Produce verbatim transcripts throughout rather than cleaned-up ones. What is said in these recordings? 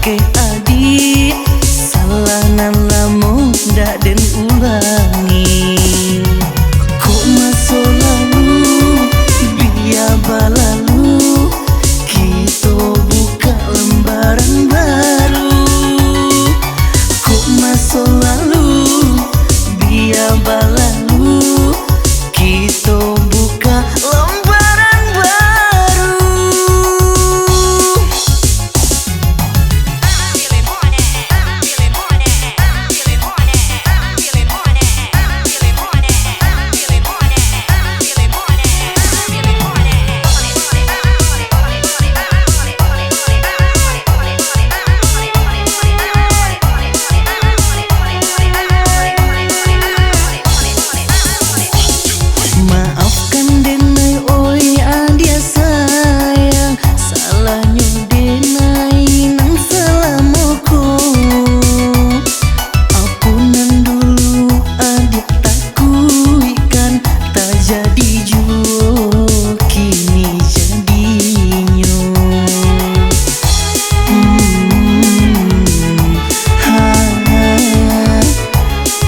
Keh adiak, salah nan lamo ndak den ulangi. Kok maso lalu, bia balalu, kito bukak lembaran baru. Kok maso lalu, bia balalu, kito bukak lembaran baru. Maafkan denai, oi adiak sayang, salahnyo denai nan salamo ko. Apo nan dulu adiak takuikkan, tajadi juo kini jadinyo. Hmm, ha, ha,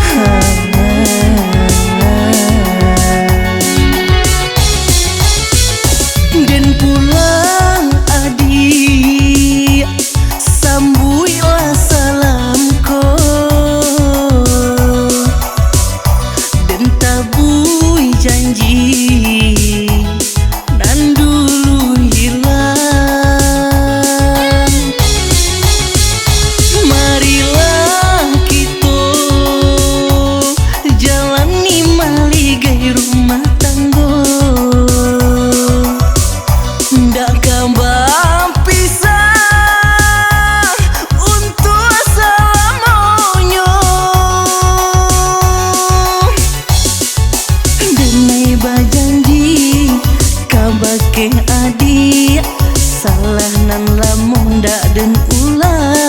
ha. Den pulang adiak, sambuiklah salam ko. Den tabuih janji nan dulu hilang. Marilah kito jalani maligai rumah tanggo. Ndak ka bapisah untuak salamonyo. Denai bajanji kabake adiak, salah nan lamo ndak den ulang.